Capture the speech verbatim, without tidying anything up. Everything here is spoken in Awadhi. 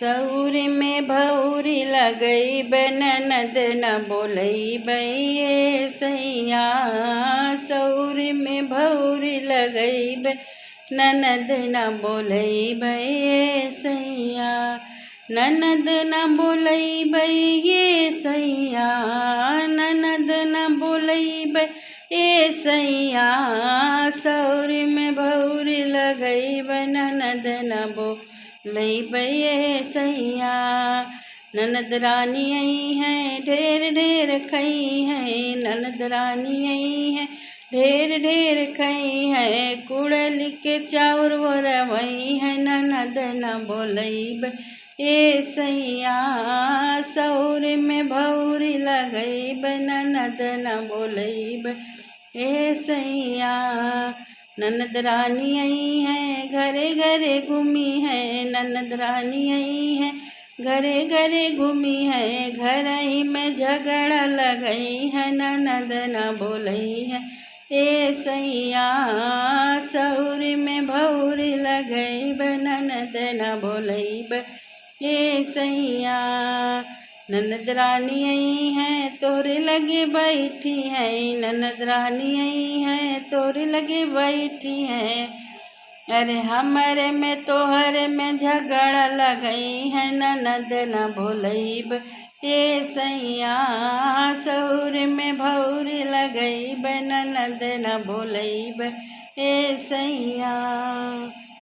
सौर में भौरी लगइबे, ननद न बोलइबे ए सैया। सौर में भौरी लगइबे, ननद न बोलइबे ए सैया। ननद न बोलइबे ए सैया, ननद न बोलइबे ए सैया। सौर में भौरी लगइबे, ननद न बोलइबे ए सैया। ननद रानी अइहैं, ढेर ढेर खइहैं, ननद रानी अइहैं, ढेर ढेर खइहैं। कुड़ेल के चाउर ओरवइहैं, ननद न बोलइबे ए सैया। सौर में भौरी लगइबे, ननद न बोलइबे ए सैया। ननद रानी अइहैं, घरे घरे घूमिहैं, ननद रानी अइहैं, घरे घरे घूमिहैं। घरही में झगड़ा लगइहैं, ननद न बोलइहैं ए सैया। सौर में भौरी लगइबे, ननद न बोलइबे ए सैया। ननद रानी अइहैं, तोहरे लगे बइठिहैं, ननद रानी अइहैं, तोहरे लगे बइठिहैं। अरे हमरे में तोहरे में झगड़ा लगइहैं, ननद न बोलइबे ए सैया। सौर में भौरी लगइबे, ननद न बोलइबे ए सैया।